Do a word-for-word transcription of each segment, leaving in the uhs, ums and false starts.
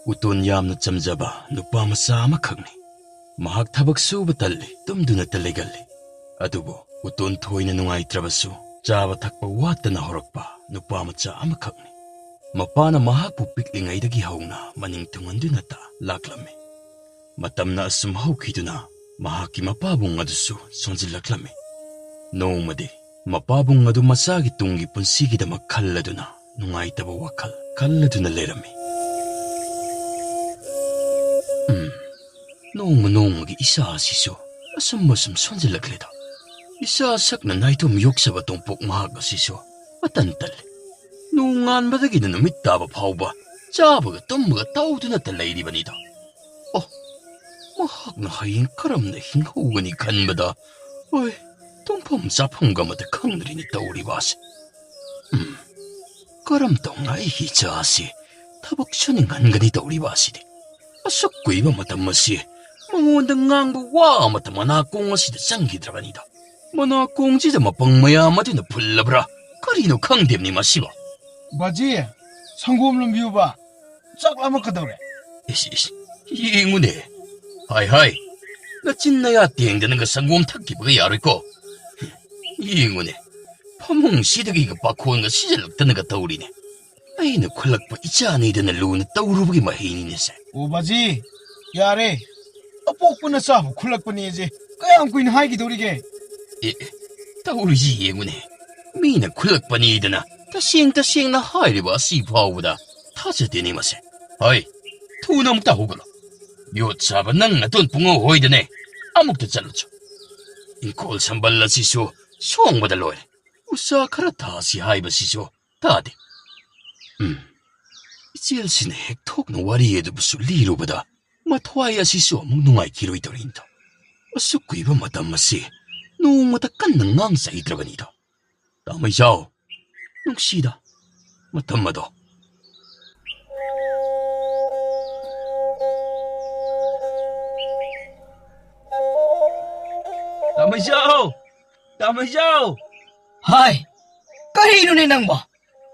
ꯎꯇꯣꯟ ꯌꯥꯝꯅ ꯆꯝꯖꯕ ꯅꯨꯄꯥ ꯃꯆꯥ ꯑꯃꯈꯛꯅꯤ꯫ ꯃꯍꯥꯛ ꯊꯕꯛ ꯁꯨꯕ ꯇꯜꯂꯤ, ꯇꯨꯝꯗꯨꯅꯇ ꯂꯩꯒꯜꯂꯤ꯫ ꯑꯗꯨꯕꯨ ꯎꯇꯣꯟ ꯊꯣꯏꯅ ꯅꯨꯡꯉꯥꯏꯇ꯭ꯔꯕꯁꯨ, ꯆꯥꯕ ꯊꯛꯄ ꯋꯥꯠꯇꯅ ꯍꯧꯔꯛꯄ ꯅꯨꯄꯥ ꯃꯆꯥ ꯑꯃꯈꯛꯅꯤ꯫ ꯃꯄꯥꯅ ꯃꯍꯥꯛꯄꯨ ꯄꯤꯛꯂꯤꯉꯩꯗꯒꯤ ꯍꯧꯅ ꯃꯅꯤꯡ ꯊꯨꯡꯍꯟꯗꯨꯅꯇ ꯂꯥꯛꯂꯝꯃꯤ꯫ ꯃꯇꯝꯅ ꯑꯁꯨꯝ ꯍꯧꯈꯤꯗꯨꯅ ꯃꯍꯥꯛꯀꯤ ꯃꯄꯥꯕꯨꯡ ꯑꯗꯨꯁꯨ ꯁꯣꯟꯖꯤꯜꯂꯛꯂꯝꯃꯤ꯫ ꯅꯣꯡꯃꯗꯤ ꯃꯄꯥꯕꯨꯡ ꯑꯗꯨ ꯃꯆꯥꯒꯤ ꯇꯨꯡꯒꯤ ꯄꯨꯟꯁꯤꯒꯤꯗꯃꯛ ꯈꯜꯂꯗꯨꯅ ꯅꯨꯡꯉꯥꯏꯇꯕ ꯋꯥꯈꯜ ꯈꯜꯂꯗꯨꯅ ꯂꯩꯔꯝꯃꯤ꯫ ꯎꯝ, ꯅꯣꯡꯃ ꯅꯣꯡꯃꯒꯤ ꯏꯆꯥ ꯑꯁꯤꯁꯨ ꯑꯁꯨꯝ ꯑꯁꯨꯝ ꯁꯣꯟꯖꯤꯜꯂꯛꯂꯦꯗ꯫ ꯏꯆꯥ ꯁꯛꯅ ꯅꯥꯏꯇꯣꯝ ꯌꯣꯛꯆꯕ ꯇꯣꯝꯄꯣꯛ ꯃꯍꯥꯛ ꯑꯁꯤꯁꯨ ꯃꯇꯟ ꯇꯜꯂꯤ꯫ ꯅꯣꯡꯉꯥꯟꯕꯗꯒꯤꯅ ꯅꯨꯃꯤꯠ ꯇꯥꯕ ꯐꯥꯎꯕ ꯆꯥꯕꯒ ꯇꯨꯝꯕꯒ ꯇꯧꯗꯨꯅꯇ ꯂꯩꯔꯤꯕꯅꯤꯗꯣ꯫ ꯑꯣ, ꯃꯍꯥꯛꯅ ꯍꯌꯦꯡ ꯀꯔꯝꯅ ꯍꯤꯡꯍꯧꯒꯅꯤ ꯈꯟꯕꯗ, ꯍꯣꯏ, ꯇꯨꯝꯐꯝ ꯆꯥꯐꯝꯒ ꯑꯃꯠꯇ ꯈꯪꯗ꯭ꯔꯤꯅꯤ ꯇꯧꯔꯤꯕ ꯑꯁꯤ꯫ ꯎꯝ, ꯀꯔꯝ ꯇꯧꯅ ꯑꯩꯒꯤ ꯏꯆꯥ ꯑꯁꯤ ꯊꯕꯛ ꯁꯨꯅꯤꯡꯍꯟꯒꯅꯤ ꯇꯧꯔꯤꯕ ꯑꯁꯤꯗꯤ? ꯑꯁꯨꯛ ꯀꯨꯏꯕ ꯃꯇꯝ ꯑꯁꯤ ꯃꯉꯣꯟꯗ ꯉꯥꯡꯕ ꯋꯥ ꯑꯃꯠꯇ ꯃꯅꯥꯀꯣꯡ ꯑꯁꯤꯗ ꯆꯪꯈꯤꯗ꯭ꯔꯕꯅꯤꯗ꯫ ꯃꯅꯥꯀꯣꯡꯁꯤꯗ ꯃꯄꯪ ꯃꯌꯥꯝ ꯑꯗꯨꯅ ꯐꯨꯜꯂꯕ꯭ꯔꯥ? ꯀꯔꯤꯅꯣ ꯈꯪꯗꯦꯕꯅꯤ ꯃꯁꯤꯕꯣ꯫ ꯕꯥꯖꯤ, ꯁꯪꯒꯣꯝ ꯂꯨꯝꯕꯤꯌꯨꯕ꯫ ꯆꯥꯛ ꯂꯥꯝꯃꯛꯀꯗꯧꯔꯦ꯫ ꯏꯁ, ꯏꯁ, ꯌꯦꯡꯉꯨꯅꯦ꯫ ꯍꯥꯏ, ꯍꯥꯏ, ꯅꯆꯤꯟ ꯅꯌꯥ ꯇꯦꯡꯗꯅꯒ ꯁꯪꯒꯣꯝ ꯊꯛꯈꯤꯕꯒ ꯌꯥꯔꯣꯏꯀꯣ꯫ ꯌꯦꯡꯉꯨꯅꯦ, ꯐꯃꯨꯡꯁꯤꯗꯒꯤꯒ ꯄꯥꯈꯣꯟꯒ ꯁꯤꯖꯤꯜꯂꯛꯇꯅꯒ ꯇꯧꯔꯤꯅꯦ꯫ ꯑꯩꯅ ꯈꯨꯜꯂꯛꯄ ꯏꯆꯥꯅꯤꯗꯅ ꯂꯨꯅ ꯇꯧꯔꯨꯕꯒꯤ ꯃꯍꯩꯅꯤꯅꯦꯁꯦ꯫ ꯑꯣ ꯕꯥꯖꯤ, ꯌꯥꯔꯦ꯫ ꯑꯄꯣꯛꯄ ꯅꯆꯥꯕꯨ ꯈꯨꯜꯂꯛꯄꯅꯦꯁꯦ ꯀꯌꯥꯝ ꯀꯨꯏꯅ ꯍꯥꯏꯈꯤꯗꯧꯔꯤꯒꯦ? ꯑꯦ, ꯑꯦ, ꯇꯧꯔꯤꯁꯤ ꯌꯦꯡꯉꯨꯅꯦ꯫ ꯃꯤꯅ ꯈꯨꯜꯂꯛꯄꯅꯤꯗꯅ ꯇꯁꯦꯡ ꯇꯁꯦꯡꯅ ꯍꯥꯏꯔꯤꯕ ꯑꯁꯤ ꯐꯥꯎꯕꯗ ꯊꯥꯖꯗꯦꯅꯦ ꯃꯁꯦ꯫ ꯍꯣꯏ, ꯊꯨꯅ ꯑꯃꯨꯛꯇ ꯍꯧꯒꯠꯂꯣ꯫ ꯌꯣꯠ ꯁꯥꯕ ꯅꯪ ꯅꯇꯣꯟ ꯄꯨꯡꯍꯧ ꯍꯣꯏꯗꯅꯦ꯫ ꯑꯃꯨꯛꯇ ꯆꯠꯂꯨꯆꯣ꯫ ꯏꯪꯈꯣꯜ ꯁꯝꯕꯜ ꯑꯁꯤꯁꯨ ꯁꯣꯡꯕꯗ ꯂꯣꯏꯔꯦ꯫ ꯎꯆꯥ ꯈꯔ ꯊꯥꯁꯤ ꯍꯥꯏꯕꯁꯤꯁꯨ ꯇꯥꯗꯦ꯫ ꯎꯝ, ꯏꯆꯦꯜꯁꯤꯅ ꯍꯦꯛ ꯊꯣꯛꯅ ꯋꯥꯔꯤ ꯑꯗꯨꯕꯨꯁꯨ ꯂꯤꯔꯨꯕꯗ ꯃꯊ꯭ꯋꯥꯏ ꯑꯁꯤꯁꯨ ꯑꯃꯨꯛ ꯅꯨꯡꯉꯥꯏꯈꯤꯔꯣꯏꯗꯧꯔꯤꯅꯤꯗꯣ꯫ ꯑꯁꯨꯛ ꯀꯨꯏꯕ ꯃꯇꯝ ꯑꯁꯤ ꯅꯣꯡꯃꯇ ꯀꯟꯅ ꯉꯥꯡꯖꯈꯤꯗ꯭ꯔꯕꯅꯤꯗꯣ꯫ ꯇꯥꯃꯩꯖꯥꯎ, ꯅꯨꯡꯁꯤꯗ ꯃꯇꯝ ꯑꯗꯣ꯫ ꯇꯥꯃꯩꯖꯥꯎ! ꯇꯥꯃꯩꯖꯥꯎ! ꯍꯥꯏ, ꯀꯔꯤꯅꯣꯅꯦ ꯅꯪꯕꯣ?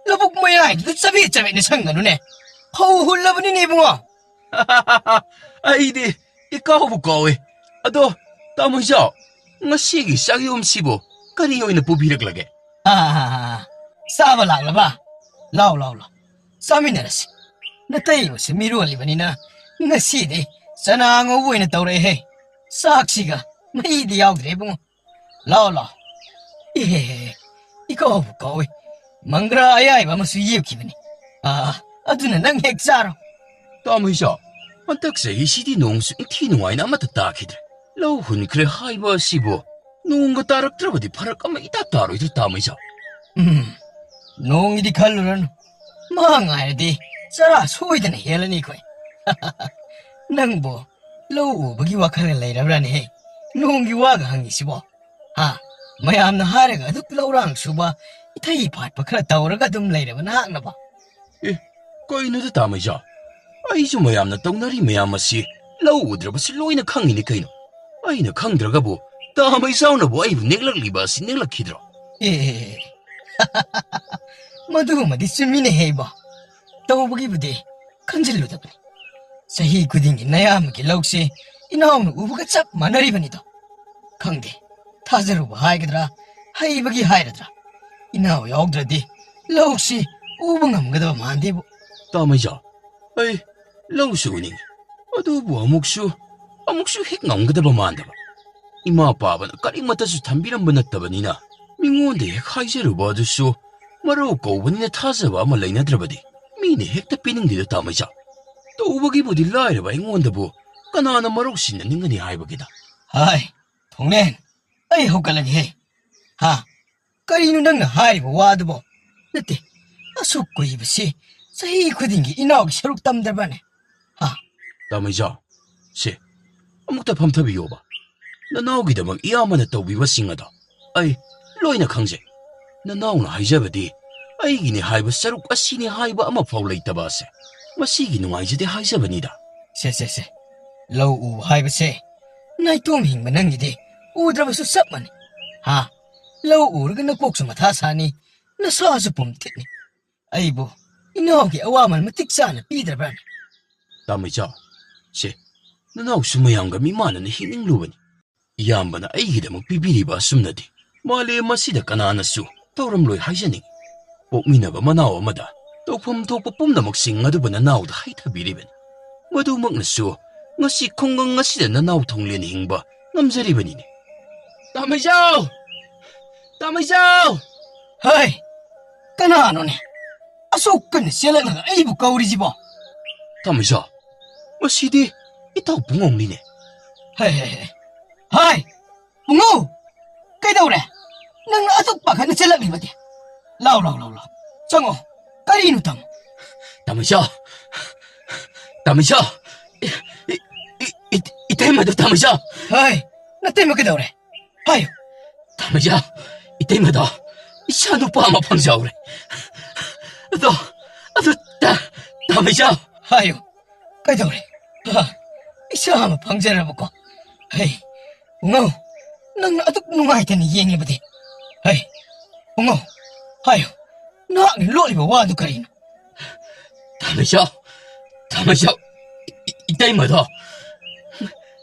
ꯂꯧꯕꯨꯛ ꯃꯌꯥꯏꯗꯨꯗ ꯆꯕꯦꯠ ꯆꯕꯦꯠꯅꯦ ꯁꯪꯒꯅꯨꯅꯦ꯫ ꯐꯧ ꯍꯨꯜꯂꯕꯅꯤꯅꯦ ꯏꯕꯨꯡꯉꯣ꯫ ꯑꯩꯗꯤ ꯏꯀꯥꯎꯕꯨ ꯀꯥꯎꯏ꯫ ꯑꯗꯣ, ꯇꯥꯃꯣ ꯏꯖꯥꯎ, ꯉꯁꯤꯒꯤ ꯆꯥꯛꯌꯣꯝꯁꯤꯕꯨ ꯀꯔꯤ ꯑꯣꯏꯅ ꯄꯨꯕꯤꯔꯛꯂꯒꯦ? ꯑꯥ, ꯆꯥꯕ ꯂꯥꯛꯂꯕ? ꯂꯥꯎ, ꯂꯥꯎ, ꯂꯥꯎ꯫ ꯆꯥꯃꯤꯟꯅꯔꯁꯤ꯫ ꯅꯇꯩꯃꯁꯨ ꯃꯤꯔꯣꯜꯂꯤꯕꯅꯤꯅ ꯉꯁꯤꯗꯤ ꯆꯅꯥ ꯉꯧꯕ ꯑꯣꯏꯅ ꯇꯧꯔꯛꯑꯦꯍꯦ꯫ ꯆꯥꯛꯁꯤꯒ ꯃꯍꯤꯗꯤ ꯌꯥꯎꯗ꯭ꯔꯦ ꯏꯕꯨꯡꯉꯣ꯫ ꯂꯥꯎ, ꯂꯥꯎ꯫ ꯏꯍꯦ, ꯏꯀꯥꯎꯕꯨ ꯀꯥꯎꯏ꯫ ꯃꯪꯒ꯭ꯔꯥ ꯑꯌꯥꯏꯕ ꯑꯃꯁꯨ ꯌꯦꯞꯈꯤꯕꯅꯤ꯫ ꯑꯥ, ꯑꯗꯨꯅ ꯅꯪ ꯍꯦꯛ ꯆꯥꯔꯣ꯫ ꯇꯥꯃꯣ ꯏꯖꯥꯎ, ꯍꯟꯗꯛ ꯆꯍꯤꯁꯤꯗꯤ ꯅꯣꯡꯁꯨ ꯏꯪꯊꯤ ꯅꯨꯡꯉꯥꯏꯅ ꯑꯃꯠꯇ ꯇꯥꯈꯤꯗ꯭ꯔꯦ꯫ ꯂꯧ ꯍꯨꯟꯈ꯭ꯔꯦ ꯍꯥꯏꯕ ꯑꯁꯤꯕꯨ ꯅꯣꯡꯒ ꯇꯥꯔꯛꯇ꯭ꯔꯕꯗꯤ ꯐꯔꯛ ꯑꯃ ꯏꯇꯥ ꯇꯥꯔꯣꯏꯗ꯭ꯔꯣ, ꯇꯥꯃꯣ ꯏꯖꯥꯎ? ꯎꯝ, ꯅꯣꯡꯒꯤꯗꯤ ꯈꯜꯂꯨꯔꯅꯨ꯫ ꯃꯥ ꯉꯥꯏꯔꯗꯤ ꯆꯔꯥ ꯁꯣꯏꯗꯅ ꯍꯦꯜꯂꯅꯤ ꯑꯩꯈꯣꯏ꯫ ꯅꯪꯕꯨ ꯂꯧ ꯎꯕꯒꯤ ꯋꯥꯈꯜꯒ ꯂꯩꯔꯕ꯭ꯔꯥꯅꯦꯍꯦ? ꯅꯣꯡꯒꯤ ꯋꯥꯒ ꯍꯪꯉꯤꯁꯤꯕꯣ? ꯍꯥ? ꯃꯌꯥꯝꯅ ꯍꯥꯏꯔꯒ ꯑꯗꯨꯝ ꯂꯧꯔꯥꯡ ꯁꯨꯕ, ꯏꯊꯩ ꯐꯥꯠꯄ ꯈꯔ ꯇꯧꯔꯒ ꯑꯗꯨꯝ ꯂꯩꯔꯕ ꯅꯍꯥꯛꯅꯕ? ꯑꯦ, ꯀꯩꯅꯣꯗ, ꯇꯥꯃꯩꯖꯥꯎ? ꯑꯩꯁꯨ ꯃꯌꯥꯝꯅ ꯇꯧꯅꯔꯤ ꯃꯌꯥꯝ ꯑꯁꯤ ꯂꯧ ꯎꯗ꯭ꯔꯕꯁꯤ ꯂꯣꯏꯅ ꯈꯪꯉꯤꯅꯤ ꯀꯩꯅꯣ꯫ ꯑꯩꯅ ꯈꯪꯗ꯭ꯔꯒꯕꯨ ꯇꯥꯃꯩꯖꯥꯎꯅꯕꯨ ꯑꯩꯕꯨ ꯅꯦꯛꯂꯛꯂꯤꯕ ꯑꯁꯤ ꯅꯦꯛꯂꯛꯈꯤꯗ꯭ꯔꯣ? ꯑꯦ, ꯃꯗꯨꯃꯗꯤ ꯆꯨꯝꯃꯤꯅꯦꯍꯦ ꯏꯕꯣ꯫ ꯇꯧꯕꯒꯤꯕꯨꯗꯤ ꯈꯟꯖꯤꯜꯂꯨꯗꯕꯅꯤ꯫ ꯆꯍꯤ ꯈꯨꯗꯤꯡꯒꯤ ꯅꯌꯥꯝꯕꯒꯤ ꯂꯧꯁꯤ ꯏꯅꯥꯎꯅ ꯎꯕꯒ ꯆꯞ ꯃꯥꯟꯅꯔꯤꯕꯅꯤꯗꯣ꯫ ꯈꯪꯗꯦ, ꯊꯥꯖꯔꯨꯕ ꯍꯥꯏꯒꯗ꯭ꯔꯥ, ꯍꯩꯕꯒꯤ ꯍꯥꯏꯔꯗ꯭ꯔꯥ, ꯏꯅꯥꯎ ꯌꯥꯎꯗ꯭ꯔꯗꯤ ꯂꯧꯁꯤ ꯎꯕ ꯉꯝꯒꯗꯕ ꯃꯥꯟꯗꯦꯕꯨ꯫ ꯇꯥꯃꯩꯖꯥꯎ, ꯑꯩ ꯂꯧꯁꯨ ꯎꯅꯤꯡꯉꯤ, ꯑꯗꯨꯕꯨ ꯑꯃꯨꯛꯁꯨ, ꯑꯃꯨꯛꯁꯨ ꯍꯦꯛ ꯉꯝꯒꯗꯕ ꯃꯥꯟꯗꯕ꯫ ꯏꯃꯥ ꯄꯥꯕꯅ ꯀꯔꯤꯃꯠꯇꯁꯨ ꯊꯝꯕꯤꯔꯝꯕ ꯅꯠꯇꯕꯅꯤꯅ ꯃꯤꯉꯣꯟꯗ ꯍꯦꯛ ꯍꯥꯏꯖꯔꯨꯕ ꯑꯗꯨꯁꯨ ꯃꯔꯧ ꯀꯧꯕꯅꯤꯅ ꯊꯥꯖꯕ ꯑꯃ ꯂꯩꯅꯗ꯭ꯔꯕꯗꯤ ꯃꯤꯅ ꯍꯦꯛꯇ ꯄꯤꯅꯤꯡꯗꯦꯗ, ꯇꯥꯃꯩꯖꯥꯎ꯫ ꯇꯧꯕꯒꯤꯕꯨꯗꯤ ꯂꯥꯏꯔꯕ ꯑꯩꯉꯣꯟꯗꯕꯨ ꯀꯅꯥꯅ ꯃꯔꯧ ꯁꯤꯟꯅꯅꯤꯡꯒꯅꯤ ꯍꯥꯏꯕꯒꯤꯗ꯫ ꯍꯥꯏ, ꯊꯣꯡꯂꯦꯟ, ꯑꯩ ꯍꯧꯒꯠꯂꯒꯦꯍꯦ꯫ ꯍꯥ? ꯀꯔꯤꯅꯣ ꯅꯪꯅ ꯍꯥꯏꯔꯤꯕ ꯋꯥꯗꯨꯕꯣ? ꯅꯠꯇꯦ, ꯑꯁꯨꯛ ꯀꯨꯏꯕꯁꯤ ꯆꯍꯤ ꯈꯨꯗꯤꯡꯒꯤ ꯏꯅꯥꯎꯒꯤ ꯁꯔꯨꯛ ꯇꯝꯗꯕ꯭ꯔꯅꯦ? ꯍꯥ? ꯇꯥꯃꯩꯖꯥꯎ, ꯁꯦ, ꯑꯃꯨꯛꯇ ꯐꯝꯊꯕꯤꯌꯣꯕ꯫ ꯅꯅꯥꯎꯒꯤꯗꯃꯛ ꯏꯌꯥꯝꯕꯅ ꯇꯧꯕꯤꯕꯁꯤꯡ ꯑꯗꯣ ꯑꯩ ꯂꯣꯏꯅ ꯈꯪꯖꯩ꯫ ꯅꯅꯥꯎꯅ ꯍꯥꯏꯖꯕꯗꯤ ꯑꯩꯒꯤꯅꯤ ꯍꯥꯏꯕ ꯁꯔꯨꯛ ꯑꯁꯤꯅꯤ ꯍꯥꯏꯕ ꯑꯃꯐꯥꯎ ꯂꯩꯇꯕ ꯑꯁꯦ ꯃꯁꯤꯒꯤ ꯅꯨꯡꯉꯥꯏꯖꯗꯦ ꯍꯥꯏꯖꯕꯅꯤꯗ꯫ ꯁꯦ, ꯁꯦ, ꯁꯦ, ꯂꯧ ꯎꯕ ꯍꯥꯏꯕꯁꯦ ꯅꯥꯏꯇꯣꯝ ꯍꯤꯡꯕ ꯅꯪꯒꯤꯗꯤ ꯎꯗ꯭ꯔꯕꯁꯨ ꯆꯞ ꯃꯥꯟꯅꯩ꯫ ꯍꯥ? ꯂꯧ ꯎꯔꯒ ꯅꯀꯣꯛꯁꯨ ꯃꯊꯥ ꯁꯥꯅꯤ, ꯅꯁꯥꯁꯨ ꯄꯨꯝ ꯊꯤꯠꯅꯤ꯫ ꯑꯩꯕꯨ ꯏꯅꯥꯎꯒꯤ ꯑꯋꯥꯃꯟ ꯃꯇꯤꯛ ꯆꯥꯅ ꯄꯤꯗ꯭ꯔꯕ꯭ꯔꯥꯅꯦ? ꯇꯥꯃꯩꯆꯥ, ꯁꯦ, ꯅꯅꯥꯎꯁꯨ ꯃꯌꯥꯝꯒ ꯃꯤꯃꯥꯟꯅꯅ ꯍꯤꯡꯅꯤꯡꯂꯨꯕꯅꯤ꯫ ꯏꯌꯥꯝꯕꯅ ꯑꯩꯒꯤꯗꯃꯛ ꯄꯤꯕꯤꯔꯤꯕ ꯑꯁꯨꯝꯅꯗꯤ ꯃꯥꯂꯦꯝ ꯑꯁꯤꯗ ꯀꯅꯥꯅꯁꯨ ꯇꯧꯔꯝꯂꯣꯏ ꯍꯥꯏꯖꯅꯤꯡꯏ꯫ ꯄꯣꯛꯃꯤꯟꯅꯕ ꯃꯅꯥꯎ ꯑꯃꯗ ꯇꯧꯐꯝ ꯊꯣꯛꯄ ꯄꯨꯝꯅꯃꯛꯁꯤꯡ ꯑꯗꯨꯕꯨ ꯅꯅꯥꯎꯗ ꯍꯩꯊꯕꯤꯔꯤꯕꯅꯤ꯫ ꯃꯗꯨꯃꯛꯅꯁꯨ ꯉꯁꯤ ꯈꯨꯡꯒꯪ ꯑꯁꯤꯗ ꯅꯅꯥꯎ ꯊꯣꯡꯂꯦꯟ ꯍꯤꯡꯕ ꯉꯝꯖꯔꯤꯕꯅꯤꯅꯦ꯫ ꯇꯥꯃꯩꯖꯥꯎ! ꯇꯥꯃꯩꯖꯥꯎ! ꯍꯩ! ꯀꯅꯥꯅꯣꯅꯦ? ꯑꯁꯨꯛ ꯀꯟꯅ ꯆꯦꯜꯂꯛꯂꯒ ꯑꯩꯕꯨ ꯀꯧꯔꯤꯁꯤꯕꯣ? ꯇꯥꯃꯩꯖꯥꯎ, ꯃꯁꯤꯗꯤ ꯏꯇꯥꯎ ꯄꯨꯡꯉꯧꯅꯤꯅꯦ꯫ ꯍꯩ, ꯍꯩ, ꯍꯩ꯫ ꯍꯥꯏ! ꯄꯨꯡꯉꯧ! ꯀꯩꯗꯧꯔꯦ? ꯅꯪꯅ ꯑꯗꯨꯛ ꯄꯥꯈꯠꯅ ꯆꯦꯜꯂꯛꯂꯤꯕꯗꯤ? ꯂꯥꯎ, ꯂꯥꯎ, ꯂꯥꯎ, ꯂꯥꯎ꯫ ꯆꯪꯉꯣ꯫ ꯀꯔꯤꯅꯣ ꯇꯥꯃꯣ? ꯇꯥꯃꯩꯖꯥꯎ! ꯇꯥꯃꯩꯖꯥꯎ! E-, E-, E-, E-, ꯏꯇꯩꯃꯗꯨ ꯇꯥꯃꯩꯖꯥꯎ! ꯍꯥꯏ! ꯅꯇꯩꯃ ꯀꯩꯗꯧꯔꯦ? ꯍꯥꯏꯌꯨ꯫ ꯇꯥꯃꯩꯖꯥꯎ! ꯏꯇꯩꯃꯗꯣ ꯏꯆꯥ ꯅꯨꯄꯥ ꯑꯃ ꯐꯪꯖꯍꯧꯔꯦ꯫ ꯑꯗꯣ, ꯑꯗꯣ ꯇꯥ-, ꯇꯥꯃꯩꯖꯥꯎ! ꯍꯥꯏꯌꯨ꯫ ꯀꯩꯗꯧꯔꯦ? ꯍꯥ? ꯏꯆꯥ ꯑꯃ ꯐꯪꯖꯔꯕꯀꯣ? ꯍꯩ, ꯄꯨꯡꯉꯧ, ꯅꯪꯅ ꯑꯗꯨꯛ ꯅꯨꯡꯉꯥꯏꯇꯅ ꯌꯦꯡꯉꯤꯕꯗꯤ? ꯍꯩ, ꯄꯨꯡꯉꯧ, ꯍꯥꯏꯌꯨ, ꯅꯍꯥꯛꯅ ꯂꯣꯠꯂꯤꯕ ꯋꯥꯗꯨ ꯀꯔꯤꯅꯣ? ꯇꯥꯃꯩꯖꯥꯎ, ꯇꯥꯃꯩꯖꯥꯎ, ꯏ-, ꯏ-, ꯏꯇꯩꯃꯗꯣ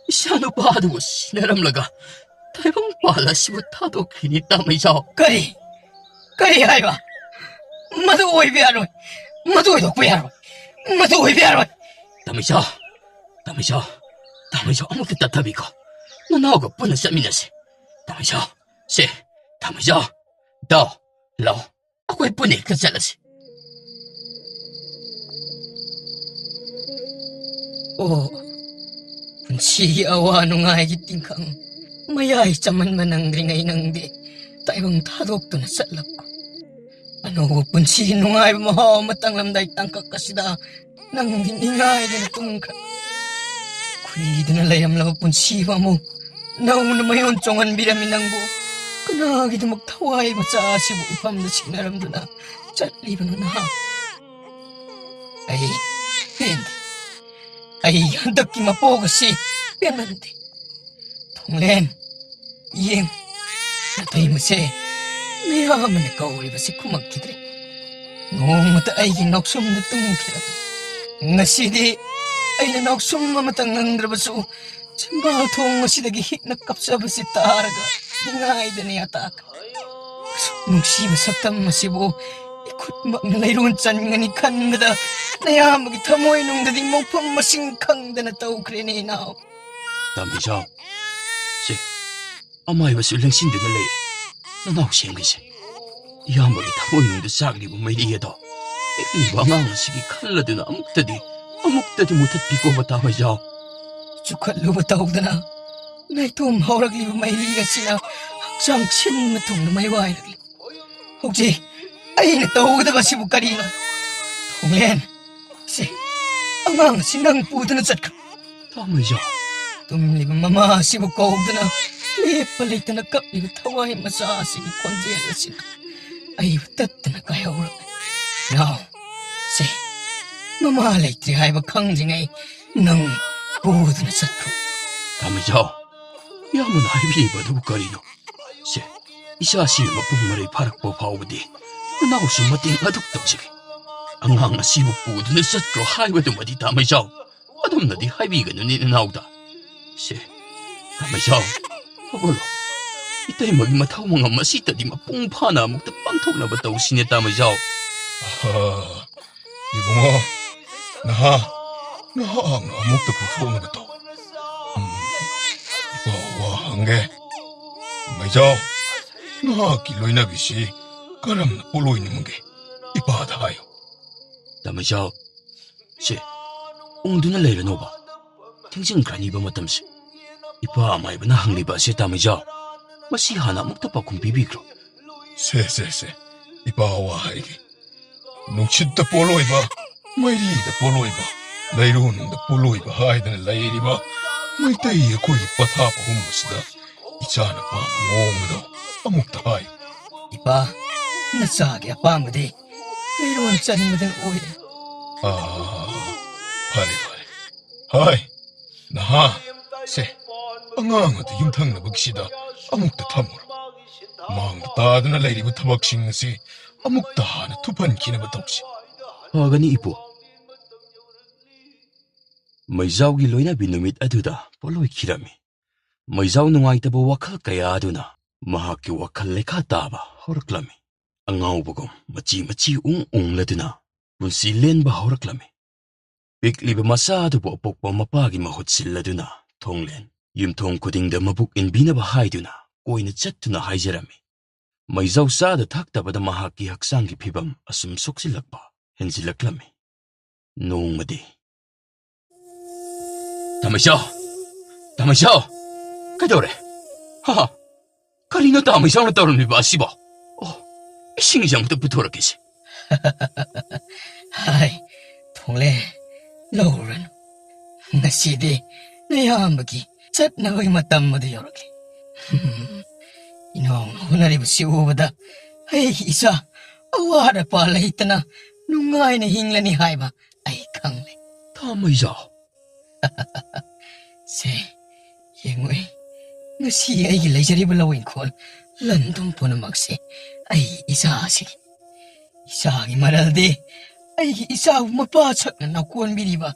ꯏꯆꯥꯅꯨꯄꯥꯗꯨꯕꯨ ꯁꯤꯟꯅꯔꯝꯂꯒ ꯇꯥꯏꯕꯪ ꯄꯥꯜ ꯑꯁꯤꯕꯨ ꯊꯥꯗꯣꯛꯈꯤꯅꯤ, ꯇꯥꯃꯩꯖꯥꯎ꯫ ꯀꯔꯤ? ꯀꯔꯤ ꯍꯥꯏꯕ? ꯃꯗꯨ ꯑꯣꯏꯕ ꯌꯥꯔꯣꯏ꯫ ꯃꯗꯨ ꯑꯣꯏꯊꯣꯛꯄ ꯌꯥꯔꯣꯏ꯫ ꯃꯗꯨ ꯑꯣꯏꯕ ꯌꯥꯔꯣꯏ꯫ ꯇꯥꯃꯩꯖꯥꯎ, ꯇꯥꯃꯩꯖꯥꯎ, ꯇꯥꯃꯩꯖꯥꯎ, ꯑꯃꯨꯛꯇ ꯇꯞꯊꯕꯤꯈꯣ꯫ ꯅꯅꯥꯎꯒ ꯄꯨꯟꯅ ꯆꯠꯃꯤꯟꯅꯁꯤ꯫ ꯇꯥꯃꯩꯖꯥꯎ, ꯁꯦ, ꯇꯥꯃꯩꯖꯥꯎ, ꯇꯥꯎ, ꯂꯥꯎ, ꯑꯩꯈꯣꯏ ꯄꯨꯟꯅ ꯍꯦꯛꯇ ꯆꯠꯂꯁꯤ꯫ ꯑꯣ, ꯄꯨꯟꯁꯤꯒꯤ ꯑꯋꯥ ꯅꯨꯡꯉꯥꯏꯒꯤ ꯇꯤꯡꯈꯪ ꯃꯌꯥꯏ ꯆꯝꯍꯟꯕ ꯅꯪꯗ꯭ꯔꯤꯉꯩ ꯅꯪꯗꯤ ꯇꯥꯏꯕꯪ ꯊꯥꯗꯣꯛꯇꯨꯅ ꯆꯠꯂꯕ꯫ ꯑꯅꯧꯕ ꯄꯨꯟꯁꯤꯒꯤ ꯅꯨꯡꯉꯥꯏꯕ ꯃꯍꯥꯎ ꯑꯃ ꯇꯪꯂꯝꯗꯥꯏ ꯇꯥꯡꯀꯛ ꯑꯁꯤꯗ ꯅꯪꯗꯤ ꯅꯤꯡꯉꯥꯏꯗꯅ ꯇꯨꯝꯈ꯭ꯔꯦ꯫ ꯈꯨꯏꯗꯨꯅ ꯂꯩꯔꯝꯂꯕ ꯄꯨꯟꯁꯤꯕꯨ ꯑꯃꯨꯛ ꯅꯧꯅ ꯃꯌꯣꯟ ꯆꯣꯡꯍꯟꯕꯤꯔꯝꯃꯤ ꯅꯪꯕꯨ꯫ ꯀꯅꯥꯒꯤꯗꯃꯛ ꯊꯋꯥꯏ ꯃꯆꯥ ꯑꯁꯤꯕꯨ ꯏꯐꯝꯗ ꯁꯤꯟꯅꯔꯝꯗꯨꯅ ꯆꯠꯂꯤꯕꯅꯣ ꯅꯍꯥꯛ? ꯑꯩ ꯄꯦꯟꯗꯦ꯫ ꯑꯩ ꯍꯟꯗꯛꯀꯤ ꯃꯄꯣꯛ ꯑꯁꯤ ꯄꯦꯟꯃꯟꯗꯦ꯫ ꯊꯣꯡꯂꯦꯟ, ꯌꯦꯡ, ꯅꯇꯩꯃꯁꯦ ꯅꯌꯥꯝꯕꯅ ꯀꯧꯔꯤꯕꯁꯤ ꯈꯨꯝꯃꯛꯈꯤꯗ꯭ꯔꯦ꯫ ꯅꯣꯡꯃꯇ ꯑꯩꯒꯤ ꯅꯥꯎꯁꯨꯝꯗ ꯇꯨꯝꯈꯤꯔꯝꯃꯤ꯫ ꯉꯁꯤꯗꯤ ꯑꯩꯅ ꯅꯥꯎꯁꯨꯝ ꯑꯃꯇ ꯉꯪꯗ꯭ꯔꯕꯁꯨ ꯆꯤꯝꯕꯥꯜ ꯊꯣꯡ ꯑꯁꯤꯗꯒꯤ ꯍꯤꯛꯅ ꯀꯞꯆꯕꯁꯤ ꯇꯥꯔꯒ ꯅꯤꯡꯉꯥꯏꯗꯅ ꯌꯥꯇꯥꯈ꯭ꯔꯦ꯫ ꯅꯨꯡꯁꯤꯕ ꯁꯛꯇꯝ ꯑꯁꯤꯕꯨ ꯏꯈꯨꯠꯃꯛꯅ ꯂꯩꯔꯣꯟ ꯆꯟꯒꯅꯤ ꯈꯟꯕꯗ ꯅꯌꯥꯝꯕꯒꯤ ꯊꯃꯣꯏꯅꯨꯡꯗꯗꯤ ꯃꯣꯡꯐꯝ ꯃꯁꯤꯡ ꯈꯪꯗꯅ ꯇꯧꯈ꯭ꯔꯦꯅꯦ ꯏꯅꯥꯎ꯫ ꯇꯥꯃꯩꯖꯥꯎ, ꯁꯦ, ꯑꯃꯥꯏꯕꯁꯨ ꯂꯦꯡꯁꯤꯟꯗꯨꯅ ꯂꯩꯔꯦ꯫ ꯅꯅꯥꯎ ꯁꯦꯝꯒꯤꯁꯦ꯫ ꯏꯌꯥꯝꯕꯒꯤ ꯊꯃꯣꯏꯅꯨꯡꯗ ꯆꯥꯛꯂꯤꯕ ꯃꯩꯔꯤ ꯑꯗꯣ ꯄꯤꯛꯂꯤꯕ ꯑꯉꯥꯡ ꯑꯁꯤꯒꯤ ꯈꯜꯂꯗꯨꯅ ꯑꯃꯨꯛꯇꯗꯤ, ꯑꯃꯨꯛꯇꯗꯤ ꯃꯨꯊꯠꯄꯤꯈꯣꯕ ꯇꯥꯃꯩꯖꯥꯎ꯫ ꯆꯨꯈꯠꯂꯨꯕ ꯇꯧꯗꯅ ꯂꯩꯇꯣꯝ ꯍꯧꯔꯛꯂꯤꯕ ꯃꯩꯔꯤ ꯑꯁꯤꯅ ꯍꯛꯆꯥꯡ ꯁꯤꯟꯕ ꯊꯨꯡꯅ ꯃꯩ ꯋꯥꯏꯔꯛꯂꯤ꯫ ꯍꯧꯖꯤꯛ ꯑꯩꯅ ꯇꯧꯒꯗꯕ ꯑꯁꯤꯕꯨ ꯀꯔꯤꯅꯣ? ꯊꯣꯡꯂꯦꯟ, ꯁꯦ, ꯑꯉꯥꯡ ꯑꯁꯤ ꯅꯪ ꯄꯨꯗꯨꯅ ꯆꯠꯈ꯭ꯔꯣ꯫ ꯇꯥꯃꯩꯖꯥꯎ꯫ ꯇꯨꯝꯂꯤꯕ ꯃꯃꯥ ꯑꯁꯤꯕꯨ ꯀꯧꯗꯨꯅ ꯂꯦꯞꯄ ꯂꯩꯇꯅ ꯀꯞꯂꯤꯕ ꯊꯋꯥꯏ ꯃꯆꯥ ꯑꯁꯤꯒꯤ ꯈꯣꯟꯖꯦꯜ ꯑꯁꯤꯅ ꯑꯩꯕꯨ ꯇꯠꯇꯅ ꯀꯥꯏꯍꯧꯔꯝꯃꯤ꯫ ꯏꯅꯥꯎ, ꯁꯦ, ꯃꯃꯥ ꯂꯩꯇ꯭ꯔꯦ ꯍꯥꯏꯕ ꯈꯪꯗ꯭ꯔꯤꯉꯩ ꯅꯪ ꯄꯨꯗꯨꯅ ꯆꯠꯈ꯭ꯔꯣ꯫ ꯇꯥꯃꯩꯖꯥꯎ, ꯏꯌꯥꯝꯕꯅ ꯍꯥꯏꯕꯤꯔꯤꯕ ꯑꯗꯨꯕꯨ ꯀꯔꯤꯅꯣ? ꯁꯦ, ꯏꯆꯥꯁꯤ ꯃꯄꯨꯡ ꯃꯔꯩ ꯐꯥꯔꯛꯄ ꯐꯥꯎꯕꯗꯤ ꯅꯅꯥꯎꯁꯨ ꯃꯇꯦꯡ ꯑꯗꯨꯛ ꯇꯧꯖꯒꯦ꯫ ꯑꯉꯥꯡ ꯑꯁꯤꯕꯨ ꯄꯨꯗꯨꯅ ꯆꯠꯈ꯭ꯔꯣ ꯍꯥꯏꯕꯗꯨꯃꯗꯤ ꯇꯥꯃꯩꯖꯥꯎ ꯑꯗꯨꯝꯅꯗꯤ ꯍꯥꯏꯕꯤꯒꯅꯨꯅꯦ ꯅꯅꯥꯎꯗ꯫ ꯁꯦ, ꯇꯥꯃꯩꯖꯥꯎ, ꯍꯧꯒꯠꯂꯣ꯫ ꯏꯇꯩꯃꯒꯤ ꯃꯊꯧ ꯃꯉꯝ ꯑꯁꯤꯇꯗꯤ ꯃꯄꯨꯡ ꯐꯥꯅ ꯑꯃꯨꯛꯇ ꯄꯥꯡꯊꯣꯛꯅꯕ ꯇꯧꯁꯤꯅꯦ ꯇꯥꯃꯩꯖꯥꯎ꯫ ꯑꯍ, ꯏꯕꯨꯡꯉꯣ, ꯅꯍꯥ, ꯅꯍꯥꯛꯅ ꯑꯃꯨꯛꯇ ꯄꯨꯊꯣꯛꯅꯕ ꯇꯧ꯫ ꯎꯝ, ꯏꯄꯥ ꯋꯥ ꯍꯪꯒꯦ꯫ ꯃꯩꯖꯥꯎ, ꯅꯍꯥꯛꯀꯤ ꯂꯣꯏꯅꯕꯤꯁꯤ ꯀꯔꯝꯅ ꯄꯣꯠꯂꯣꯏꯅꯤꯡꯕꯒꯦ? ꯏꯄꯥꯗ ꯍꯥꯏꯌꯨ꯫ ꯇꯥꯃꯩꯖꯥꯎ, ꯁꯦ, ꯎꯪꯗꯨꯅ ꯂꯩꯔꯅꯣꯕ꯫ ꯊꯦꯡꯖꯤꯟꯈ꯭ꯔꯅꯤꯕ ꯃꯇꯝꯁꯦ꯫ ꯏꯄꯥ ꯑꯃꯥꯏꯕꯅ ꯍꯪꯂꯤꯕ ꯑꯁꯦ ꯇꯥꯃꯩꯖꯥꯎ, ꯃꯁꯤ ꯍꯥꯟꯅ ꯑꯃꯨꯛꯇ ꯄꯥꯎꯈꯨꯝ ꯄꯤꯕꯤꯈ꯭ꯔꯣ꯫ ꯁꯦ, ꯁꯦ, ꯁꯦ, ꯏꯄꯥ ꯋꯥ ꯍꯥꯏꯒꯦ꯫ ꯅꯨꯡꯁꯤꯠꯇ ꯄꯣꯠꯂꯣꯏꯕ, ꯃꯩꯔꯤꯗ ꯄꯣꯠꯂꯣꯏꯕ, ꯂꯩꯔꯣꯟꯅꯨꯡꯗ ꯄꯣꯠꯂꯣꯏꯕ ꯍꯥꯏꯗꯅ ꯂꯩꯔꯤꯕ ꯃꯩꯇꯩ ꯑꯩꯈꯣꯏꯒꯤ ꯄꯊꯥꯞ ꯑꯍꯨꯝ ꯑꯁꯤꯗ ꯏꯆꯥꯅ ꯄꯥꯝꯕ ꯃꯑꯣꯡꯗꯣ ꯑꯃꯨꯛꯇ ꯍꯥꯏꯌꯨ꯫ ꯏꯄꯥ, ꯅꯆꯥꯒꯤ ꯑꯄꯥꯝꯕꯗꯤ ꯂꯩꯔꯣꯟ ꯆꯟꯕꯗ ꯑꯣꯏꯔꯦ꯫ ꯑꯥ, ꯐꯔꯦ, ꯐꯔꯦ꯫ ꯍꯥꯏ, ꯅꯍꯥ, ꯁꯦ, ꯑꯉꯥꯡ ꯑꯗꯨ ꯌꯨꯝꯊꯪꯅꯕꯒꯤꯁꯤꯗ ꯑꯃꯨꯛꯇ ꯊꯝꯃꯨꯔꯣ꯫ ꯃꯥꯡꯗ ꯇꯥꯗꯨꯅ ꯂꯩꯔꯤꯕ ꯊꯕꯛꯁꯤꯡ ꯑꯁꯤ ꯑꯃꯨꯛꯇ ꯍꯥꯟꯅ ꯊꯨꯞꯍꯟꯈꯤꯅꯕ ꯇꯧꯁꯤ꯫ ꯐꯒꯅꯤ, ꯏꯄꯨ꯫ ꯃꯩꯖꯥꯎꯒꯤ ꯂꯣꯏꯅꯕꯤ ꯅꯨꯃꯤꯠ ꯑꯗꯨꯗ ꯄꯣꯠꯂꯣꯏꯈꯤꯔꯝꯃꯤ꯫ ꯃꯩꯖꯥꯎ ꯅꯨꯡꯉꯥꯏꯇꯕ ꯋꯥꯈꯜ ꯀꯌꯥ ꯑꯗꯨꯅ ꯃꯍꯥꯛꯀꯤ ꯋꯥꯈꯜ ꯂꯩꯈꯥ ꯇꯥꯕ ꯍꯧꯔꯛꯂꯝꯃꯤ꯫ ꯑꯉꯥꯎꯕꯒꯨꯝ ꯃꯆꯤ ꯃꯆꯤ ꯎꯪ ꯎꯪꯂꯗꯨꯅ ꯄꯨꯟꯁꯤ ꯂꯦꯟꯕ ꯍꯧꯔꯛꯂꯝꯃꯤ꯫ ꯄꯤꯛꯂꯤꯕ ꯃꯆꯥ ꯑꯗꯨꯕꯨ ꯑꯄꯣꯛꯄ ꯃꯄꯥꯒꯤ ꯃꯍꯨꯠ ꯁꯤꯜꯂꯗꯨꯅ ꯊꯣꯡꯂꯦꯟ, ꯌꯨꯝꯊꯣꯡ ꯈꯨꯗꯤꯡꯗ ꯃꯕꯨꯛ ꯏꯟꯕꯤꯅꯕ ꯍꯥꯏꯗꯨꯅ ꯀꯣꯏꯅ ꯆꯠꯇꯨꯅ ꯍꯥꯏꯖꯔꯝꯃꯤ꯫ ꯃꯩꯖꯥꯎ ꯆꯥꯗ ꯊꯛꯇꯕꯗ ꯃꯍꯥꯛꯀꯤ ꯍꯛꯆꯥꯡꯒꯤ ꯐꯤꯕꯝ ꯑꯁꯨꯝ ꯁꯣꯛꯆꯤꯜꯂꯛꯄ ꯍꯦꯟꯖꯤꯜꯂꯛꯂꯝꯃꯤ꯫ ꯅꯣꯡꯃꯗꯤ, "ꯇꯥꯃꯩꯁꯥꯎ! ꯇꯥꯃꯩꯁꯥꯎ! ꯀꯩꯗꯧꯔꯦ? ꯍꯥ? ꯀꯔꯤꯅꯣ ꯇꯥꯃꯩꯁꯥꯎꯅ ꯇꯧꯔꯝꯂꯤꯕ ꯑꯁꯤꯕꯣ? ꯑꯣ, ꯏꯁꯤꯡꯁꯦ ꯑꯃꯨꯛꯇ ꯄꯨꯊꯣꯔꯛꯀꯦꯁꯦ꯫" "ꯍꯥꯏ, ꯊꯣꯡꯂꯦ, ꯂꯧꯔꯨꯔꯅꯨ꯫ ꯉꯁꯤꯗꯤ ꯅꯌꯥꯝꯕꯒꯤ ꯆꯠꯅꯕꯒꯤ ꯃꯇꯝ ꯑꯗꯨ ꯌꯧꯔꯛꯂꯦ꯫ ꯏꯅꯥꯎꯅ ꯍꯣꯠꯅꯔꯤꯕꯁꯤ ꯎꯕꯗ ꯑꯩꯒꯤ ꯏꯆꯥ ꯑꯋꯥꯠ ꯑꯄꯥ ꯂꯩꯇꯅ ꯅꯨꯡꯉꯥꯏꯅ ꯍꯤꯡꯂꯅꯤ ꯍꯥꯏꯕ ꯑꯩ ꯈꯪꯂꯦ꯫" "ꯇꯥꯃꯩꯖꯥꯎ!" "ꯁꯦ, ꯌꯦꯡꯉꯨ, ꯉꯁꯤ ꯑꯩꯒꯤ ꯂꯩꯖꯔꯤꯕ ꯂꯧ ꯏꯪꯈꯣꯜ, ꯂꯟ ꯊꯨꯝ ꯄꯨꯝꯅꯃꯛꯁꯦ ꯑꯩ ꯏꯆꯥꯁꯤꯒꯤ꯫ ꯏꯆꯥꯒꯤ ꯃꯔꯜꯗꯤ ꯑꯩꯒꯤ ꯏꯆꯥꯕꯨ ꯃꯄꯥ ꯁꯛꯅ ꯅꯀꯣꯟꯕꯤꯔꯤꯕ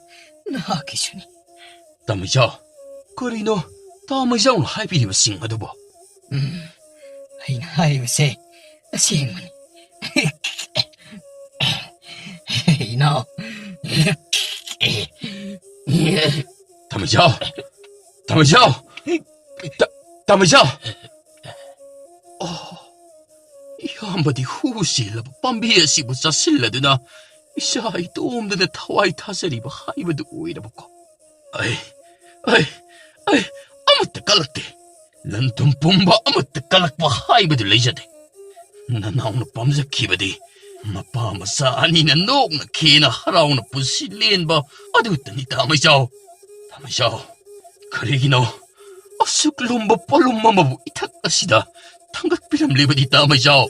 ꯅꯍꯥꯛꯀꯤꯁꯨꯅꯤ꯫" "ꯇꯥꯃꯩꯖꯥꯎ, ꯀꯔꯤꯅꯣ ꯇꯥꯃꯩꯖꯥꯎꯅ ꯍꯥꯏꯕꯤꯔꯤꯕꯁꯤꯡ ꯑꯗꯨꯕꯣ?" "ꯎꯝ, ꯑꯩꯅ ꯍꯥꯏꯔꯤꯕꯁꯦ ꯑꯁꯦꯡꯕꯅꯤ, ꯏꯅꯥꯎ꯫" "ꯇꯥꯃꯩꯖꯥꯎ! ꯇꯥꯃꯩꯖꯥꯎ! ꯇ-, ꯇꯥꯃꯩꯖꯥꯎ!" ꯑꯣ, ꯏꯌꯥꯝꯕꯗꯤ ꯍꯨ ꯆꯦꯜꯂꯕ ꯄꯥꯝꯕꯤ ꯑꯁꯤꯕꯨ ꯆꯥꯁꯤꯜꯂꯗꯨꯅ ꯏꯆꯥ ꯏꯇꯣꯝꯗꯅ ꯊꯋꯥꯏ ꯊꯥꯖꯔꯤꯕ ꯍꯥꯏꯕꯗꯨ ꯑꯣꯏꯔꯕꯀꯣ? ꯑꯩ, ꯑꯩ, ꯑꯩ ꯑꯃꯠꯇ ꯀꯜꯂꯛꯇꯦ꯫ ꯂꯟ ꯊꯨꯝ ꯄꯨꯝꯕ ꯑꯃꯠꯇ ꯀꯜꯂꯛꯄ ꯍꯥꯏꯕꯗꯨ ꯂꯩꯖꯗꯦ꯫ ꯅꯅꯥꯎꯅ ꯄꯥꯝꯖꯈꯤꯕꯗꯤ ꯃꯄꯥ ꯃꯆꯥ ꯑꯅꯤꯅ ꯅꯣꯛꯅ ꯈꯦꯅ ꯍꯔꯥꯎꯅ ꯄꯨꯟꯁꯤ ꯂꯦꯟꯕ ꯑꯗꯨꯇꯅꯤ, ꯇꯥꯃꯩꯖꯥꯎ꯫ ꯇꯥꯃꯩꯖꯥꯎ, ꯀꯔꯤꯒꯤꯅꯣ ꯑꯁꯨꯛ ꯂꯨꯝꯕ ꯄꯣꯠꯂꯨꯝ ꯑꯃꯕꯨ ꯏꯊꯛ ꯑꯁꯤꯗ ꯊꯥꯡꯒꯠꯄꯤꯔꯝꯂꯤꯕꯗꯤ, ꯇꯥꯃꯩꯖꯥꯎ?"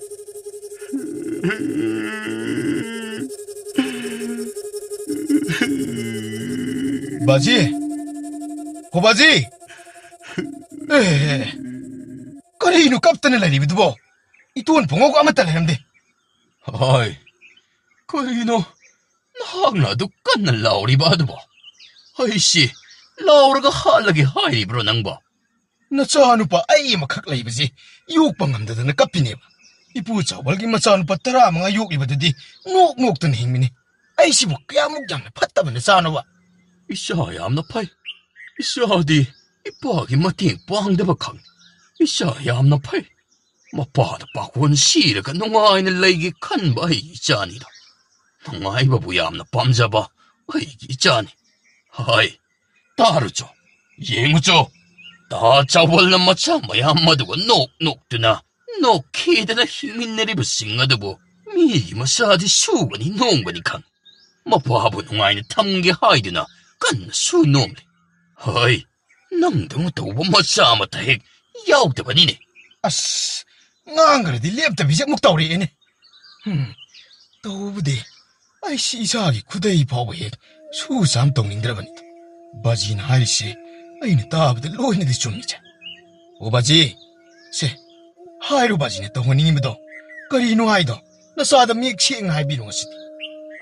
"ꯕꯥꯖꯤ! ꯍꯣ ꯕꯥꯖꯤ! ꯑꯦ, ꯀꯔꯤꯅꯣ ꯀꯞꯇꯅ ꯂꯩꯔꯤꯕꯗꯨꯕꯣ? ꯏꯇꯣꯟ ꯄꯨꯡꯉꯧ ꯑꯃꯠꯇ ꯂꯩꯔꯝꯗꯦ꯫ ꯍꯣꯏ, ꯀꯔꯤꯅꯣ ꯅꯍꯥꯛꯅ ꯑꯗꯨꯛ ꯀꯟꯅ ꯂꯥꯎꯔꯤꯕ ꯑꯗꯨꯕꯣ? ꯑꯩꯁꯤ ꯂꯥꯎꯔꯒ ꯍꯥꯠꯂꯒꯦ ꯍꯥꯏꯔꯤꯕ꯭ꯔꯣ ꯅꯪꯕꯣ? ꯅꯆꯥꯅꯨꯄꯥ ꯑꯩ ꯑꯃꯈꯛ ꯂꯩꯕꯁꯤ ꯌꯣꯛꯄ ꯉꯝꯗꯗꯅ ꯀꯞꯄꯤꯅꯦꯕ꯫ ꯏꯄꯨ ꯆꯥꯎꯕꯜꯒꯤ ꯃꯆꯥꯅꯨꯄꯥ ꯇꯔꯥꯃꯉꯥ ꯌꯣꯛꯂꯤꯕꯗꯨꯗꯤ ꯅꯣꯛ ꯅꯣꯛꯇꯅ ꯍꯤꯡꯕꯅꯤ꯫ ꯑꯩꯁꯤꯕꯨ ꯀꯌꯥꯃꯨꯛ ꯌꯥꯝꯅ ꯐꯠꯇꯕ ꯅꯆꯥꯅꯣꯕ? ꯏꯆꯥ ꯌꯥꯝꯅ ꯐꯩ꯫ ꯏꯆꯥꯗꯤ ꯏꯄꯥꯒꯤ ꯃꯇꯦꯡ ꯄꯥꯡꯗꯕ ꯈꯪꯏ꯫ ꯏꯆꯥ ꯌꯥꯝꯅ ꯐꯩ꯫ ꯃꯄꯥꯗ ꯄꯥꯈꯣꯟ ꯁꯤꯔꯒ ꯅꯨꯡꯉꯥꯏꯅ ꯂꯩꯒꯦ ꯈꯟꯕ ꯑꯩꯒꯤ ꯏꯆꯥꯅꯤꯗꯣ꯫ ꯅꯨꯡꯉꯥꯏꯕꯕꯨ ꯌꯥꯝꯅ ꯄꯥꯝꯖꯕ ꯑꯩꯒꯤ ꯏꯆꯥꯅꯤ꯫ ꯍꯥꯏ, ꯇꯥꯔꯨꯆꯣ, ꯌꯦꯡꯉꯨꯆꯣ꯫ ꯇꯥ ꯆꯥꯎꯕꯜꯅ ꯃꯆꯥ ꯃꯌꯥꯝ ꯑꯗꯨꯒ ꯅꯣꯛ ꯅꯣꯛꯇꯨꯅ ꯅꯣꯛꯈꯤꯗꯅ ꯍꯤꯡꯃꯤꯟꯅꯔꯤꯕꯁꯤꯡ ꯑꯗꯨꯕꯨ ꯃꯤꯒꯤ ꯃꯆꯥꯗꯤ ꯁꯨꯒꯅꯤ ꯅꯣꯝꯒꯅꯤ ꯈꯪ꯫ ꯃꯄꯥꯕꯨ ꯅꯨꯡꯉꯥꯏꯅ ꯊꯝꯒꯦ ꯍꯥꯏꯗꯨꯅ ꯀꯟꯅꯁꯨ ꯅꯣꯝꯂꯤ꯫ ꯍꯣꯏ, ꯅꯪꯗꯧꯅ ꯇꯧꯕ ꯃꯆꯥ ꯑꯃꯠꯇ ꯍꯦꯛ ꯌꯥꯎꯗꯕꯅꯤꯅꯦ꯫ ꯑꯁ, ꯉꯥꯡꯈ꯭ꯔꯗꯤ ꯂꯦꯞꯇꯕꯤꯁꯦ ꯑꯃꯨꯛ ꯇꯧꯔꯛꯑꯦꯅꯦ꯫ ꯍꯨꯝ, ꯇꯧꯕꯗꯤ ꯑꯩꯁꯤ ꯏꯆꯥꯒꯤ ꯈꯨꯗꯩ ꯐꯥꯎꯕ ꯍꯦꯛ ꯁꯨ ꯆꯥꯝ ꯇꯧꯅꯤꯡꯗ꯭ꯔꯕꯅꯤ꯫ ꯕꯥꯖꯤꯅ ꯍꯥꯏꯔꯤꯁꯦ ꯑꯩꯅ ꯇꯥꯕꯗ ꯂꯣꯏꯅꯗꯤ ꯆꯨꯝꯃꯤꯁꯦ꯫ ꯑꯣ ꯕꯥꯖꯤ, ꯁꯦ, ꯍꯥꯏꯔꯣ ꯕꯥꯖꯤꯅ ꯇꯧꯍꯟꯅꯤꯡꯉꯤꯕꯗꯣ ꯀꯔꯤꯅꯣ ꯍꯥꯏꯗꯣ ꯅꯆꯥꯗ ꯃꯌꯦꯛ ꯁꯦꯡꯅ ꯍꯥꯏꯕꯤꯔꯣ ꯉꯁꯤꯗꯤ꯫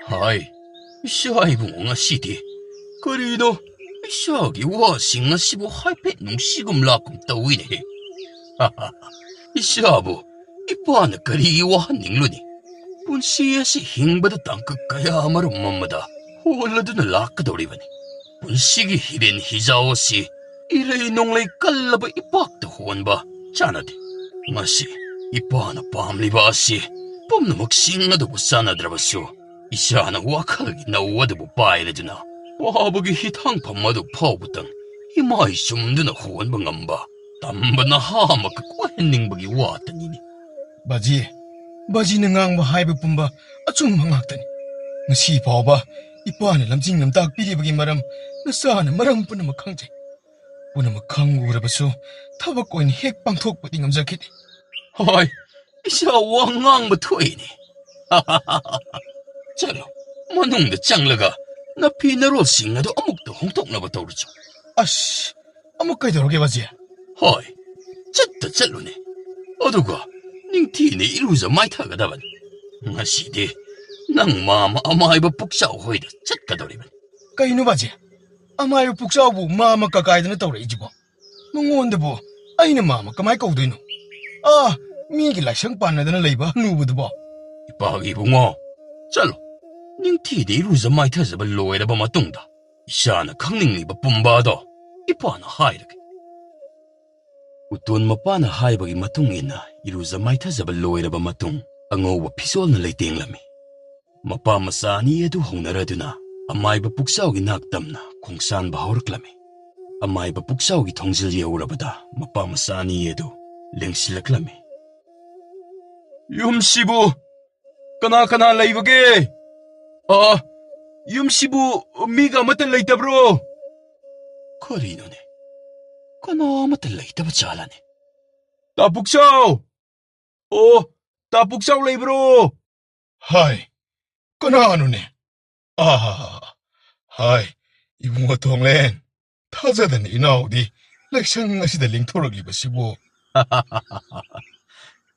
ꯍꯥꯏ, ꯏꯆꯥ ꯏꯕꯨꯡꯉꯣ, ꯉꯁꯤꯗꯤ ꯀꯔꯤꯅꯣ ꯏꯆꯥꯒꯤ ꯋꯥꯁꯤꯡ ꯑꯁꯤꯕꯨ ꯍꯥꯏꯐꯦꯠ ꯅꯨꯡꯁꯤꯒꯨꯝ ꯂꯥꯛꯀꯨꯝ ꯇꯧꯏꯅꯦꯍꯦ꯫ ꯏꯆꯥꯕꯨ ꯏꯄꯥꯅ ꯀꯔꯤꯒꯤ ꯋꯥꯍꯟꯅꯤꯡꯂꯨꯅꯤ? ꯄꯨꯟꯁꯤ ꯑꯁꯤ ꯍꯤꯡꯕꯗ ꯇꯥꯡꯀꯛ ꯀꯌꯥ ꯑꯃꯔꯣꯝ ꯑꯃꯗ ꯍꯣꯜꯂꯗꯨꯅ ꯂꯥꯛꯀꯗꯧꯔꯤꯕꯅꯤ꯫ ꯄꯨꯟꯁꯤꯒꯤ ꯍꯤꯔꯦꯟ ꯍꯤꯖꯥꯎ ꯑꯁꯤ ꯏꯔꯩ ꯅꯣꯡꯂꯩ ꯀꯜꯂꯕ ꯏꯄꯥꯛꯇ ꯍꯣꯟꯕ ꯆꯥꯟꯅꯗꯦ꯫ ꯃꯁꯤ ꯏꯄꯥꯅ ꯄꯥꯝꯂꯤꯕ ꯑꯁꯤ ꯄꯨꯝꯅꯃꯛꯁꯤꯡ ꯑꯗꯨꯕꯨ ꯆꯥꯟꯅꯗ꯭ꯔꯕꯁꯨ, ꯏꯆꯥꯅ ꯋꯥꯈꯜꯒꯤ ꯅꯧ ꯑꯗꯨꯕꯨ ꯄꯥꯏꯔꯗꯨꯅ ꯋꯥꯕꯒꯤ ꯍꯤꯊꯥꯡꯐꯝ ꯑꯗꯨ ꯐꯥꯎꯕꯇꯪ ꯏꯃꯥꯏ ꯆꯨꯝꯗꯨꯅ ꯍꯣꯟꯕ ꯉꯝꯕ ꯇꯝꯕ ꯅꯍꯥ ꯑꯃꯈꯛ ꯑꯣꯏꯍꯟꯅꯤꯡꯕꯒꯤ ꯋꯥꯇꯅꯤꯅꯦ꯫ ꯕꯥꯖꯤ, ꯕꯥꯖꯤꯅ ꯉꯥꯡꯕ ꯍꯥꯏꯕ ꯄꯨꯝꯕ ꯑꯆꯨꯝꯕ ꯉꯥꯛꯇꯅꯤ꯫ ꯉꯁꯤ ꯐꯥꯎꯕ ꯏꯄꯥꯅ ꯂꯝꯖꯤꯡ ꯂꯝꯇꯥꯛ ꯄꯤꯔꯤꯕꯒꯤ ꯃꯔꯝ ꯅꯆꯥꯅ ꯃꯔꯝ ꯄꯨꯝꯅꯃꯛ ꯈꯪꯖꯩ꯫ ꯄꯨꯝꯅꯃꯛ ꯈꯪ ꯎꯔꯕꯁꯨ ꯊꯕꯛ ꯑꯣꯏꯅ ꯍꯦꯛ ꯄꯥꯡꯊꯣꯛꯄꯗꯤ ꯉꯝꯖꯈꯤꯗꯦ꯫ ꯍꯣꯏ, ꯏꯆꯥ ꯋꯥ ꯉꯥꯡꯕ ꯊꯣꯛꯏꯅꯦ꯫ ꯆꯠꯂꯣ, ꯃꯅꯨꯡꯗ ꯆꯪꯂꯒ ꯅꯐꯤ ꯅꯔꯣꯜꯁꯤꯡ ꯑꯗꯨ ꯑꯃꯨꯛꯇ ꯍꯣꯡꯗꯣꯛꯅꯕ ꯇꯧꯔꯨꯆꯣ꯫ ꯑꯁ, ꯑꯃꯨꯛ ꯀꯩꯗꯧꯔꯒꯦ ꯕꯥꯖꯤ? ꯍꯣꯏ, ꯆꯠꯇ ꯆꯠꯂꯨꯅꯦ꯫ ꯑꯗꯨꯒ ꯅꯤꯡꯊꯤꯅ ꯏꯔꯨꯖ ꯃꯥꯏꯊꯒꯗꯕꯅꯤ꯫ ꯉꯁꯤꯗꯤ ꯅꯪ ꯃꯥꯃ ꯑꯃꯥꯏꯕ ꯄꯨꯛꯆꯥꯎ ꯍꯣꯏꯗ ꯆꯠꯀꯗꯧꯔꯤꯕꯅꯤ꯫ ꯀꯩꯅꯣ ꯕꯥꯖꯤ? ꯑꯃꯥꯏꯕ ꯄꯨꯛꯆꯥꯎꯕꯨ ꯃꯥꯃ ꯀꯀꯥꯏꯗꯅ ꯇꯧꯔꯛꯏꯁꯤꯕꯣ? ꯃꯉꯣꯟꯗꯕꯨ ꯑꯩꯅ ꯃꯥꯃ ꯀꯃꯥꯏ ꯀꯧꯗꯣꯏꯅꯣ? ꯑꯥ, ꯃꯤꯒꯤ ꯂꯥꯏꯁꯪ ꯄꯥꯟꯅꯗꯅ ꯂꯩꯕ ꯍꯅꯨꯕꯗꯨꯕꯣ? ꯏꯄꯥꯒꯤ ꯏꯕꯨꯡꯉꯣ, ꯆꯠꯂꯣ꯫ ꯅꯤꯡꯊꯤꯗ ꯏꯔꯨꯖ ꯃꯥꯏꯊꯖꯕ ꯂꯣꯏꯔꯕ ꯃꯇꯨꯡꯗ ꯏꯆꯥꯅ ꯈꯪꯅꯤꯡꯂꯤꯕ ꯄꯨꯝꯕ ꯑꯗꯣ ꯏꯄꯥꯅ ꯍꯥꯏꯔꯒꯦ꯫ ꯎꯇꯣꯟ ꯃꯄꯥꯅ ꯍꯥꯏꯕꯒꯤ ꯃꯇꯨꯡ ꯏꯟꯅ ꯏꯔꯨꯖ ꯃꯥꯏꯊꯖꯕ ꯂꯣꯏꯔꯕ ꯃꯇꯨꯡ ꯑꯉꯧꯕ ꯐꯤꯖꯣꯜꯅ ꯂꯩꯇꯦꯡꯂꯝꯃꯤ꯫ ꯃꯄꯥ ꯃꯆꯥ ꯑꯅꯤ ꯑꯗꯨ ꯍꯧꯅꯔꯗꯨꯅ ꯑꯃꯥꯏꯕ ꯄꯨꯛꯆꯥꯎꯒꯤ ꯅꯥꯛꯇꯝꯅ ꯈꯣꯡꯁꯥꯟꯕ ꯍꯧꯔꯛꯂꯝꯃꯤ꯫ ꯑꯃꯥꯏꯕ ꯄꯨꯛꯆꯥꯎꯒꯤ ꯊꯣꯡꯖꯤꯜ ꯌꯧꯔꯕꯗ ꯃꯄꯥ ꯃꯆꯥ ꯑꯅꯤ ꯑꯗꯨ ꯂꯦꯡꯁꯤꯜꯂꯛꯂꯝꯃꯤ꯫ "ꯌꯨꯝꯁꯤꯕꯨ ꯀꯅꯥ ꯀꯅꯥ ꯂꯩꯕꯒꯦ? ꯑ, ꯌꯨꯝꯁꯤꯕꯨ ꯃꯤꯒ ꯑꯃꯠꯇ ꯂꯩꯇꯕ꯭ꯔꯣ?" ꯀꯔꯤꯅꯣꯅꯦ? ꯀꯅꯥ ꯑꯃꯠꯇ ꯂꯩꯇꯕ ꯖꯥꯠꯂꯅꯦ? "ꯇꯥ ꯄꯨꯛꯆꯥꯎ! ꯑꯣ, ꯇꯥ ꯄꯨꯛꯆꯥꯎ ꯂꯩꯕ꯭ꯔꯣ?" "ꯍꯥꯏ, ꯀꯅꯥꯅꯣꯅꯦ? ꯑꯥ, ꯍꯥꯏ, ꯏꯕꯨꯡꯉꯣ ꯊꯣꯡꯂꯦꯟ, ꯊꯥꯖꯗꯅ ꯏꯅꯥꯎꯗꯤ ꯂꯥꯏꯁꯪ ꯑꯁꯤꯗ ꯂꯦꯡꯊꯣꯔꯛꯂꯤꯕꯁꯤꯕꯨ?"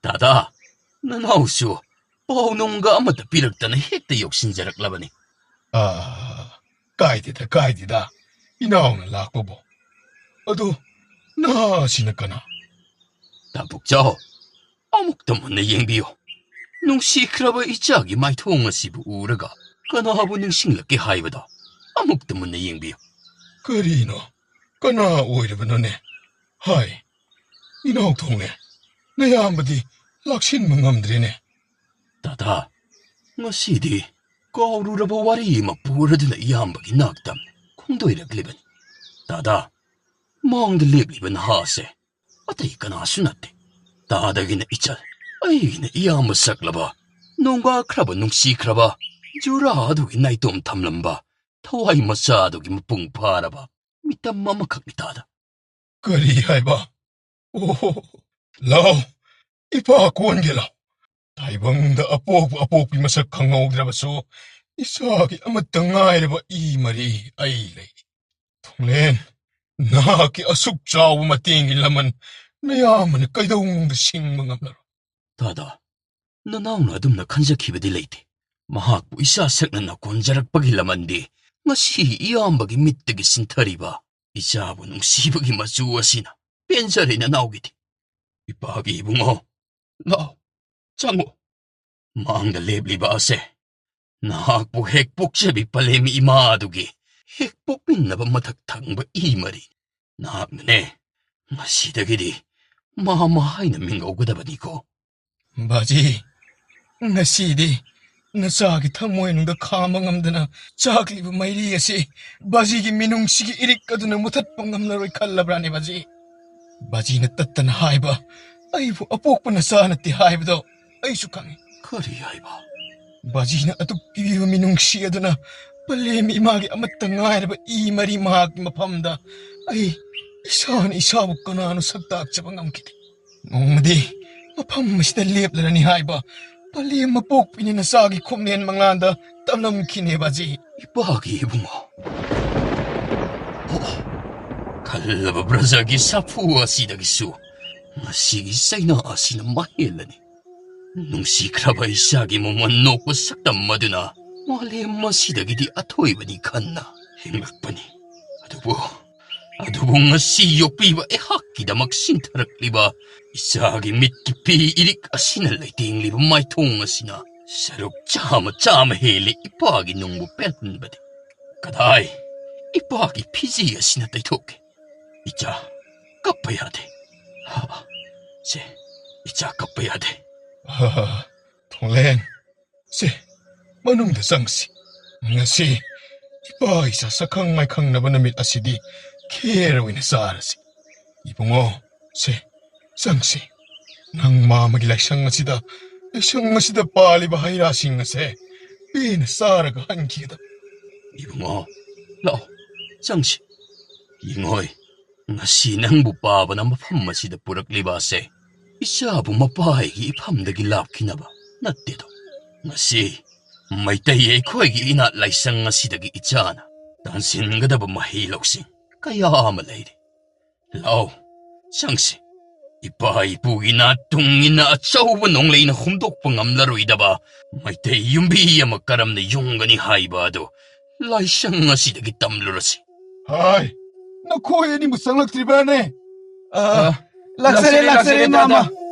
"ꯗꯥꯗꯥ, ꯅꯅꯥꯎꯁꯨ ꯄꯥꯎꯅꯨꯡꯒ ꯑꯃꯠꯇ ꯄꯤꯔꯛꯇꯅ ꯍꯦꯛꯇ ꯌꯧꯁꯤꯟꯖꯔꯛꯂꯕꯅꯤ꯫" "ꯑꯥ, ꯀꯥꯏꯗꯦꯗ, ꯀꯥꯏꯗꯦꯗ, ꯏꯅꯥꯎꯅ ꯂꯥꯛꯄꯕꯨ꯫ ꯑꯗꯨ ꯅꯍꯥꯁꯤꯅ ꯀꯅꯥ?" "ꯇꯥ ꯄꯨꯛꯆꯥꯎ, ꯑꯃꯨꯛꯇ ꯃꯨꯟꯅ ꯌꯦꯡꯕꯤꯌꯨ꯫ ꯅꯨꯡꯁꯤꯈ꯭ꯔꯕ ꯏꯆꯥꯒꯤ ꯃꯥꯏꯊꯣꯡ ꯑꯁꯤꯕꯨ ꯎꯔꯒ ꯀꯅꯥꯕꯨ ꯅꯤꯡꯁꯤꯡꯂꯛꯀꯦ ꯍꯥꯏꯕꯗꯣ ꯑꯃꯨꯛꯇ ꯃꯨꯟꯅ ꯌꯦꯡꯕꯤꯌꯨ꯫" "ꯀꯔꯤꯅꯣ? ꯀꯅꯥ ꯑꯣꯏꯔꯕꯅꯣꯅꯦ? ꯍꯥꯏ, ꯏꯅꯥꯎ ꯊꯣꯡꯂꯦꯟ, ꯅꯌꯥꯝꯕꯗꯤ ꯂꯥꯛꯁꯤꯟꯕ ꯉꯝꯗ꯭ꯔꯦꯅꯦ꯫" "ꯗꯥꯗꯥ, ꯉꯁꯤꯗꯤ ꯀꯥꯎꯔꯨꯔꯕ ꯋꯥꯔꯤ ꯑꯃ ꯄꯨꯔꯗꯨꯅ ꯏꯌꯥꯝꯕꯒꯤ ꯅꯥꯛꯇ ꯈꯣꯡꯗꯣꯏꯔꯛꯂꯤꯕꯅꯤ꯫ ꯗꯥꯗꯥ, ꯃꯥꯡꯗ ꯂꯦꯞꯂꯤꯕ ꯅꯍꯥꯁꯦ ꯑꯇꯩ ꯀꯅꯥꯁꯨ ꯅꯠꯇꯦ, ꯗꯥꯗꯥꯒꯤꯅ ꯏꯆꯜ, ꯑꯩꯒꯤꯅ ꯏꯌꯥꯝꯕ ꯁꯛꯂꯕ, ꯅꯣꯡꯒꯥꯈ꯭ꯔꯕ ꯅꯨꯡꯁꯤꯈ꯭ꯔꯕ ꯖꯨꯔꯥ ꯑꯗꯨꯒꯤ ꯅꯥꯏꯇꯣꯝ ꯊꯝꯂꯝꯕ ꯊꯋꯥꯏ ꯃꯆꯥ ꯑꯗꯨꯒꯤ ꯃꯄꯨꯡ ꯐꯥꯔꯕ ꯃꯤꯇꯝ ꯑꯃꯈꯛꯅꯤ ꯗꯥꯗꯥ꯫" "ꯀꯔꯤ ꯍꯥꯏꯕ? ꯑꯣ, ꯂꯥꯎ, ꯏꯄꯥ ꯀꯣꯟꯒꯦ ꯂꯥꯎ꯫ ꯇꯥꯏꯕꯪꯗ ꯑꯄꯣꯛꯄ ꯑꯄꯣꯛꯄꯤ ꯃꯁꯛ ꯈꯪꯍꯧꯗ꯭ꯔꯕꯁꯨ ꯏꯆꯥꯒꯤ ꯑꯃꯠꯇ ꯉꯥꯏꯔꯕ ꯏ ꯃꯔꯤ ꯑꯩ ꯂꯩ꯫ ꯊꯣꯡꯂꯦꯟ, ꯅꯍꯥꯛꯀꯤ ꯑꯁꯨꯛ ꯆꯥꯎꯕ ꯃꯇꯦꯡꯒꯤ ꯂꯃꯟ ꯅꯌꯥꯝꯕꯅ ꯀꯩꯗꯧꯅꯨꯡꯗ ꯁꯤꯡꯕ ꯉꯝꯂꯔꯣꯏ꯫ ꯗꯥꯗꯥ, ꯅꯅꯥꯎꯅ ꯑꯗꯨꯝꯅ ꯈꯟꯖꯈꯤꯕꯗꯤ ꯂꯩꯇꯦ꯫ ꯃꯍꯥꯛꯄꯨ ꯏꯆꯥ ꯁꯛꯅ ꯅꯀꯣꯟꯖꯔꯛꯄꯒꯤ ꯂꯃꯟꯗꯤ ꯉꯁꯤ ꯏꯌꯥꯝꯕꯒꯤ ꯃꯤꯠꯇꯒꯤ ꯁꯤꯟꯊꯔꯤꯕ ꯏꯆꯥꯕꯨ ꯅꯨꯡꯁꯤꯕꯒꯤ ꯃꯆꯨ ꯑꯁꯤꯅ ꯄꯦꯟꯖꯔꯦ ꯅꯅꯥꯎꯒꯤꯗꯤ꯫ ꯏꯄꯥꯒꯤ ꯏꯕꯨꯡꯉꯣ, ꯂꯥꯛꯑꯣ, ꯆꯪꯉꯣ꯫ ꯃꯥꯡꯗ ꯂꯦꯞꯂꯤꯕ ꯑꯁꯦ ꯅꯍꯥꯛꯄꯨ ꯍꯦꯛ ꯄꯣꯛꯆꯕꯤ ꯄꯂꯦꯝ ꯏꯃꯥ ꯑꯗꯨꯒꯤ ꯍꯦꯛ ꯄꯣꯛꯃꯤꯟꯅꯕ ꯃꯊꯛ ꯊꯪꯕ ꯏ ꯃꯔꯤ꯫ ꯅꯍꯥꯛꯅꯅꯦ ꯉꯁꯤꯗꯒꯤꯗꯤ ꯃꯥꯃ ꯍꯥꯏꯅ ꯃꯤꯡꯒꯧꯒꯗꯕꯅꯤꯀꯣ꯫ ꯕꯥꯖꯤ, ꯉꯁꯤꯗꯤ ꯅꯆꯥꯒꯤ ꯊꯃꯣꯏꯅꯨꯡꯗ ꯈꯥꯝꯕ ꯉꯝꯗꯅ ꯆꯥꯛꯂꯤꯕ ꯃꯩꯔꯤ ꯑꯁꯤ ꯕꯥꯖꯤꯒꯤ ꯃꯤꯅꯨꯡꯁꯤꯒꯤ ꯏꯔꯤꯛ ꯑꯗꯨꯅ ꯃꯨꯊꯠꯄ ꯉꯝꯂꯔꯣꯏ ꯈꯜꯂꯕ꯭ꯔꯥꯅꯦ ꯕꯥꯖꯤ? ꯕꯥꯖꯤꯅ ꯇꯠꯇꯅ ꯍꯥꯏꯕ, "ꯑꯩꯕꯨ ꯑꯄꯣꯛꯄ ꯅꯆꯥ ꯅꯠꯇꯦ" ꯍꯥꯏꯕꯗꯣ ꯑꯩꯁꯨ ꯈꯪꯏ꯫ ꯀꯔꯤ ꯍꯥꯏꯕ? ꯕꯥꯖꯤꯅ ꯑꯗꯨꯛ ꯄꯤꯕꯤꯕ ꯃꯤꯅꯨꯡꯁꯤ ꯑꯗꯨꯅ ꯄꯂꯦꯝ ꯏꯃꯥꯒꯤ ꯑꯃꯠꯇ ꯉꯥꯏꯔꯕ ꯏ ꯃꯔꯤ ꯃꯍꯥꯛꯀꯤ ꯃꯐꯝꯗ ꯑꯩ ꯏꯁꯥꯅ ꯏꯁꯥꯕꯨ ꯀꯅꯥꯅꯣ ꯁꯛꯇꯥꯛꯆꯕ ꯉꯝꯈꯤꯗꯦ꯫ ꯅꯣꯡꯃꯗꯤ ꯃꯐꯝ ꯑꯁꯤꯗ ꯂꯦꯞꯂꯔꯅꯤ ꯍꯥꯏꯕ ꯄꯂꯦꯝ ꯃꯄꯣꯛꯄꯤꯅ ꯅꯆꯥꯒꯤ ꯈꯣꯝꯂꯦꯟ ꯃꯉꯥꯟꯗ ꯇꯝꯂꯝꯈꯤꯅꯦ ꯕꯥꯖꯤ꯫ ꯏꯄꯥꯒꯤ ꯏꯕꯨꯡꯉꯣ꯫ ꯑꯣ, ꯈꯜꯂꯕ ꯄ꯭ꯔꯖꯥꯒꯤ ꯁꯥꯐꯨ ꯑꯁꯤꯗꯒꯤꯁꯨ ꯉꯁꯤꯒꯤ ꯆꯩꯅꯥ ꯑꯁꯤꯅ ꯃꯍꯦꯜꯂꯅꯤ꯫ ꯅꯨꯡꯁꯤꯈ꯭ꯔꯕ ꯏꯆꯥꯒꯤ ꯃꯃꯜ ꯅꯣꯛꯄ ꯁꯛꯇꯝ ꯑꯗꯨꯅ ꯃꯥꯂꯦꯝ ꯑꯁꯤꯗꯒꯤꯗꯤ ꯑꯊꯣꯏꯕꯅꯤ ꯈꯟꯅ ꯍꯤꯡꯂꯛꯄꯅꯤ꯫ ꯑꯗꯨꯕꯨ, ꯑꯗꯨꯕꯨ ꯉꯁꯤ ꯌꯣꯛꯄꯤꯕ ꯑꯩꯍꯥꯛꯀꯤꯗꯃꯛ ꯁꯤꯟꯊꯔꯛꯂꯤꯕ ꯏꯆꯥꯒꯤ ꯃꯤꯠꯀꯤ ꯄꯤ ꯏꯔꯤꯛ ꯑꯁꯤꯅ ꯂꯩꯇꯦꯡꯂꯤꯕ ꯃꯥꯏꯊꯣꯡ ꯑꯁꯤꯅ ꯁꯔꯨꯛ ꯆꯥꯝꯃ, ꯆꯥꯝꯃ ꯍꯦꯜꯂꯤ ꯏꯄꯥꯒꯤ ꯅꯨꯡꯕꯨ ꯄꯦꯜꯍꯟꯕꯗꯤ꯫ ꯀꯗꯥꯏ? ꯏꯄꯥꯒꯤ ꯐꯤꯖꯤ ꯑꯁꯤꯅ ꯇꯩꯊꯣꯛꯀꯦ꯫ ꯏꯆꯥ, ꯀꯞꯄ ꯌꯥꯗꯦ꯫ ꯍꯥ, ꯁꯦ, ꯏꯆꯥ ꯀꯞꯄ ꯌꯥꯗꯦ꯫ ꯍꯥ, ꯊꯣꯡꯂꯦꯟ, ꯁꯦ, ꯃꯅꯨꯡꯗ ꯆꯪꯁꯤ꯫ ꯉꯁꯤ ꯏꯄꯥ ꯏꯆꯥ ꯁꯛꯈꯪ ꯃꯥꯏꯈꯪꯅꯕ ꯅꯨꯃꯤꯠ ꯑꯁꯤꯗꯤ ꯈꯦꯔ ꯑꯣꯏꯅ ꯆꯥꯔꯁꯤ꯫ ꯏꯕꯨꯡꯉꯣ, ꯁꯦ, ꯆꯪꯁꯤ꯫ ꯅꯪ ꯃꯥꯃꯒꯤ ꯂꯥꯏꯁꯪ ꯑꯁꯤꯗ, ꯂꯥꯏꯁꯪ ꯑꯁꯤꯗ ꯄꯥꯜꯂꯤꯕ ꯍꯩ ꯔꯥꯁꯤꯡ ꯑꯁꯦ ꯄꯦꯟꯅ ꯆꯥꯔꯒ ꯍꯟꯈꯤꯒꯗꯕ꯫ ꯏꯕꯨꯡꯉꯣ, ꯂꯥꯛꯑꯣ, ꯆꯪꯁꯤ꯫ ꯌꯦꯡꯉꯣꯏ, ꯉꯁꯤ ꯅꯪꯕꯨ ꯄꯥꯕꯅ ꯃꯐꯝ ꯑꯁꯤꯗ ꯄꯨꯔꯛꯂꯤꯕ ꯑꯁꯦ ꯏꯆꯥꯕꯨ ꯃꯄꯥꯒꯤ ꯏꯐꯝꯗꯒꯤ ꯂꯥꯞꯈꯤꯅꯕ ꯅꯠꯇꯦꯗꯣ꯫ ꯉꯁꯤ ꯃꯩꯇꯩ ꯑꯩꯈꯣꯏꯒꯤ ꯏꯅꯥꯠ ꯂꯥꯏꯁꯪ ꯑꯁꯤꯗꯒꯤ ꯏꯆꯥꯅ ꯇꯥꯟꯁꯤꯟꯒꯗꯕ ꯃꯍꯩ ꯂꯧꯁꯤꯡ ꯀꯌꯥ ꯑꯃ ꯂꯩꯔꯤ꯫ ꯂꯥꯛꯑꯣ, ꯆꯪꯁꯤ꯫ ꯏꯄꯥ ꯏꯄꯨꯒꯤ ꯅꯥꯠ ꯇꯨꯡ ꯏꯟꯅ ꯑꯆꯧꯕ ꯅꯣꯡꯂꯩꯅ ꯍꯨꯝꯗꯣꯛꯄ ꯉꯝꯂꯔꯣꯏꯗꯕ ꯃꯩꯇꯩ ꯌꯨꯝꯕꯤ ꯑꯃ ꯀꯔꯝꯅ ꯌꯨꯡꯒꯅꯤ ꯍꯥꯏꯕ ꯑꯗꯨ ꯂꯥꯏꯁꯪ ꯑꯁꯤꯗꯒꯤ ꯇꯝꯂꯨꯔꯁꯤ꯫ ꯍꯥꯏ, ꯅꯈꯣꯏ ꯑꯅꯤꯕꯨ ꯆꯪꯂꯛꯇ꯭ꯔꯤꯕ꯭ꯔꯥꯅꯦ? ꯑ, ꯂꯥꯛꯆꯔꯦ, ꯂꯥꯛꯆꯔꯦ, ꯂꯥꯛꯆꯔꯦ, ꯏꯃꯥꯃ꯫ ꯏꯃꯥꯃ꯫